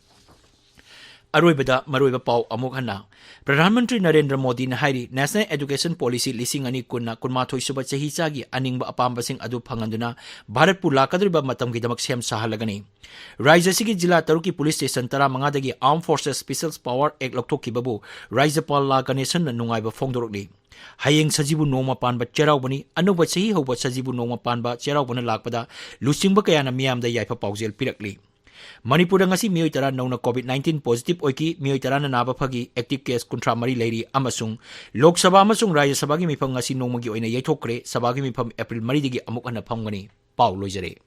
ꯑꯔꯣꯏꯕꯗ ꯃꯔꯨꯑꯣꯏꯕ ꯄꯥꯎ ꯑꯃꯨꯛ ꯍꯟꯅ꯫ ꯄ꯭ꯔꯙꯥꯟ ꯃꯟꯇ꯭ꯔꯤ ꯅꯔꯦꯟꯗ꯭ꯔ ꯃꯣꯗꯤꯅ ꯍꯥꯏꯔꯤ, National Education Policy ꯂꯤꯁꯤꯡ ꯑꯅꯤ ꯀꯨꯟꯅ ꯀꯨꯟꯃꯥꯊꯣꯏ ꯁꯨꯕ ꯆꯍꯤ ꯆꯥꯒꯤ ꯑꯅꯤꯡꯕ ꯑꯄꯥꯝꯕꯁꯤꯡ ꯑꯗꯨ ꯐꯪꯍꯟꯗꯨꯅ ꯚꯥꯔꯠꯄꯨ ꯂꯥꯛꯀꯗꯧꯔꯤꯕ ꯃꯇꯝꯒꯤꯗꯃꯛ ꯁꯦꯝ ꯁꯥꯍꯜꯂꯒꯅꯤ꯫ ꯔꯥꯖ꯭ꯌ ꯑꯁꯤꯒꯤ ꯖꯤꯂꯥ ꯇꯔꯨꯛꯀꯤ ꯄꯨꯂꯤꯁ ꯁ꯭ꯇꯦꯁꯟ ꯇꯔꯥꯃꯉꯥꯗꯒꯤ Armed Forces Special Power Act ꯂꯧꯊꯣꯛꯈꯤꯕꯕꯨ ꯔꯥꯖ꯭ꯌꯄꯥꯜ ꯂꯥ ꯒꯅꯦꯁꯟꯅ ꯅꯨꯡꯉꯥꯏꯕ ꯐꯣꯡꯗꯣꯔꯛꯂꯤ꯫ ꯍꯌꯦꯡ ꯁꯖꯤꯕꯨ ꯅꯣꯡꯃ ꯄꯥꯟꯕ ꯆꯩꯔꯥꯎꯕꯅꯤ꯫ ꯑꯅꯧꯕ ꯆꯍꯤ ꯍꯧꯕ ꯁꯖꯤꯕꯨ ꯅꯣꯡꯃ ꯄꯥꯟꯕ ꯆꯩꯔꯥꯎꯕꯅ ꯂꯥꯛꯄꯗ ꯂꯨꯆꯤꯡꯕ ꯀꯌꯥꯅ ꯃꯤꯌꯥꯝꯗ ꯌꯥꯏꯐ ꯄꯥꯎꯖꯦꯜ ꯄꯤꯔꯛꯂꯤ꯫ ꯃꯅꯤꯄꯨꯔꯗ ꯉꯁꯤ ꯃꯤꯑꯣꯏ ꯇꯔꯥ ꯅꯧꯅ COVID nineteen positive ꯑꯣꯏꯈꯤ, ꯃꯤꯑꯣꯏ ꯇꯔꯥꯅ ꯅꯥꯕ ꯐꯈꯤ, active case ꯀꯨꯟꯊ꯭ꯔꯥ ꯃꯔꯤ ꯂꯩꯔꯤ ꯑꯃꯁꯨꯡ ꯂꯣꯛ ꯁꯚꯥ ꯑꯃꯁꯨꯡ ꯔꯥꯖ꯭ꯌ ꯁꯚꯥꯒꯤ ꯃꯤꯐꯝ ꯉꯁꯤ ꯅꯣꯡꯃꯒꯤ ꯑꯣꯏꯅ ꯌꯩꯊꯣꯛꯈ꯭ꯔꯦ꯫ ꯁꯚꯥꯒꯤ ꯃꯤꯐꯝ April ꯃꯔꯤꯗꯒꯤ ꯑꯃꯨꯛ ꯍꯟꯅ ꯐꯝꯒꯅꯤ꯫ ꯄꯥꯎ ꯂꯣꯏꯖꯔꯦ꯫